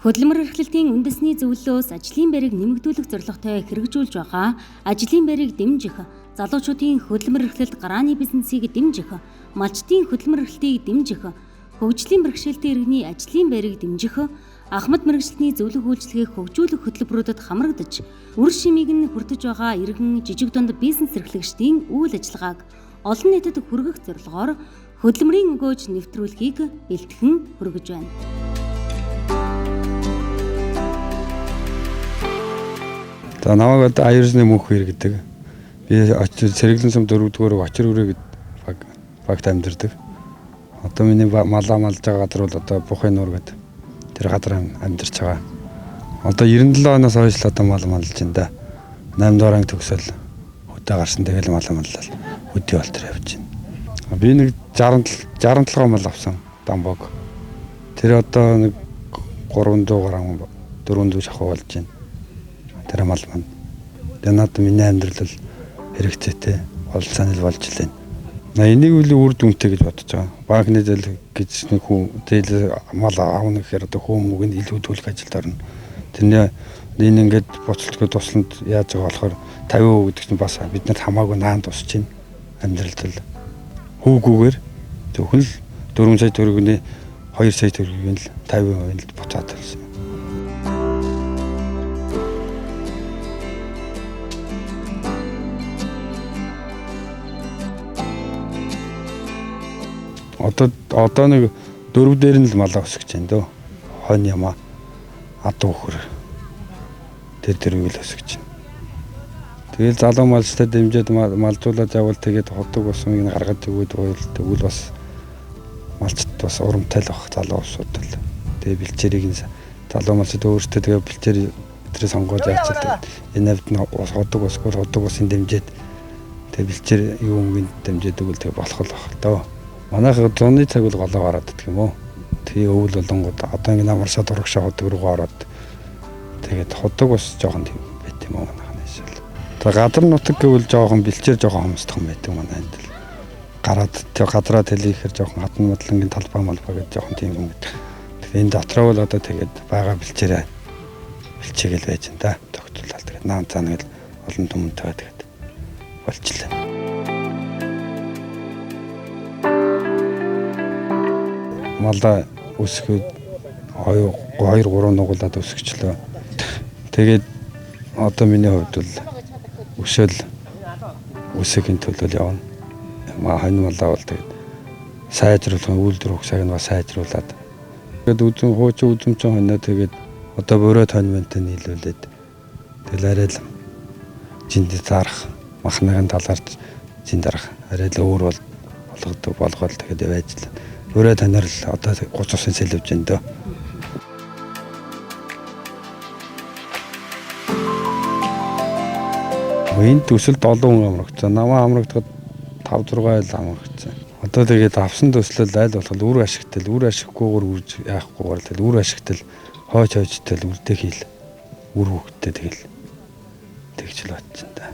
Хөдөлмөр эрхлэлтийн үндэсний зөвлөлөөс ажлын байрыг нэмэгдүүлэх зорилготой хэрэгжүүлж байгаа ажлын байрыг дэмжих, залуучуудын хөдөлмөр эрхлэлт гарааны бизнесийг дэмжих, малчдын хөдөлмөр эрхлэлтийг дэмжих, хөгжлийн бэрхшээлтэй иргэний ажлын байрыг дэмжих, ахмад мэргэжилтний зөвлөх үйлчилгээг хөгжүүлэх хөтөлбөрүүдэд хамрагдаж, үр шимийг нь хүртэж байгаа иргэн жижиг дунд бизнес эрхлэгчдийн үйл ажиллагааг олон нийтэд хүргэх зорилгоор хөдөлмөрийн өгөөж нэвтрүүлгийг бэлтгэн хүргэж байна. За намайг одоо Аюулсны мөнх хэр гэдэг. Би Цэрэглэн сум 4-р Очир үрээ гэдэг багт амьдардаг. Одоо миний малаа малж байгаа газар бол одоо Бухын нуур гэдэг тэр газар амьдарч байгаа. Одоо 97 оноос хойш л одоо мал малж байна да. 8 дугаар анги төгсөөл хөдөө гарсан, тэгэл малаа маллал хөдөө болтор явж байна. Би нэг 67 мал авсан дамбог. Тэр одоо нэг 300 гаруй 400 шахуу болж байна. Тэр мал маань. Тэгээ надад миний амьдрал хэрэгцээтэй бол санал болж лээ. Энийг үл үр дүнтэй гэж бодож байгаа. Банкны зээл гэж нэг хүн зээл мал аавна гэхээр одоо хүмүүг нь илүү төлөх ажилд орно. Тэрний энэ ингээд буцалтгүй тусланд яаж байгаа болохоор 50% гэдэг чинь бас биднэрт хамаагүй наан тусч байна. Амьдралд л хүүгүүгээр зөвхөн л 4 сая төгрөгийн 2 сая төгрөгийн л 50% нь л буцаад байсан. Одоо нэг дөрөв дээр нь л малаа өсгөж байна дөө. Хонь ямаа адуу хөр тэр дөрвийг л өсгөж байна. Тэгэл залуу малчтай дэмжиж малжуулаад явбал тэгээд ходог усмыг нь гаргаж өгөөд байвал тэгвэл бас малчт бас урамтай л байх залуу усуд л. Тэгээ бэлчээрийг нь залуу малчид өөрсдөө тэгээ бэлчээр өдрөө сонгоод яачаад энэ хавьд нь ходог усгүй ходог усын дэмжиж тэгээ бэлчээр юу юмыг дэмжиж өгвөл тэгээ болох л байх л дөө. Манайх зуны цаг бол голоо гараад идэх юм уу? Тэгээ өвөл болонгууд одоо ингэ намаршаа дурагшаа ходог руу ороод тэгээд ходог ус жоохон тийм байт юм уу манайх нь шил. Тэгээ газар нутаг гэвэл жоохон бэлчээр жоохон хомсдох юм байдаг манай энд л. Гараад тэг газраа тэлийхэр жоохон хатан модлонгийн талбай малбай гэж жоохон тийм юм гэдэг. Тэгээ энэ дотроо бол одоо тэгээд байгаа бэлчээрээ бэлчээгээл байж энэ да. Тогтолол тэгээд наан цаана гэл олон түмэнтэй тэгээд болчлаа. Малаа өсгөөд 2 3 нугуулад өсгөчлөө. Тэгээд одоо миний хувьд бол өсөөл өсөхийн төлөө явна. Хонь малаа бол тэгээд сайжруулах үйлдвэр хугацааг нь бас сайжруулад. Тэгээд үзэн хуучин үзэмчин хоньоо тэгээд одоо бороод хонь мэнтэй нийлүүлээд тэгэл арай л жинд зарах махныхын талаар жинд дарах арай л өөр бол болгодог болгоод тэгээд байж л. Өөрөө танаар л одоо 30 усын сэлвж байна дөө. Энд төсөл 7 хүн амрагдсан. Намаа амрагдахад 5 6 айл амрагдсан. Одоо тэгээд авсан төслөл айл болох үр ашигтай, үр ашиггүйгээр үрж яахгүйгээр тэгэл үр ашигтай хойч хойчтой үрдээ хийл. Үр хөвгттэй тэгэл тэгж л очсон да.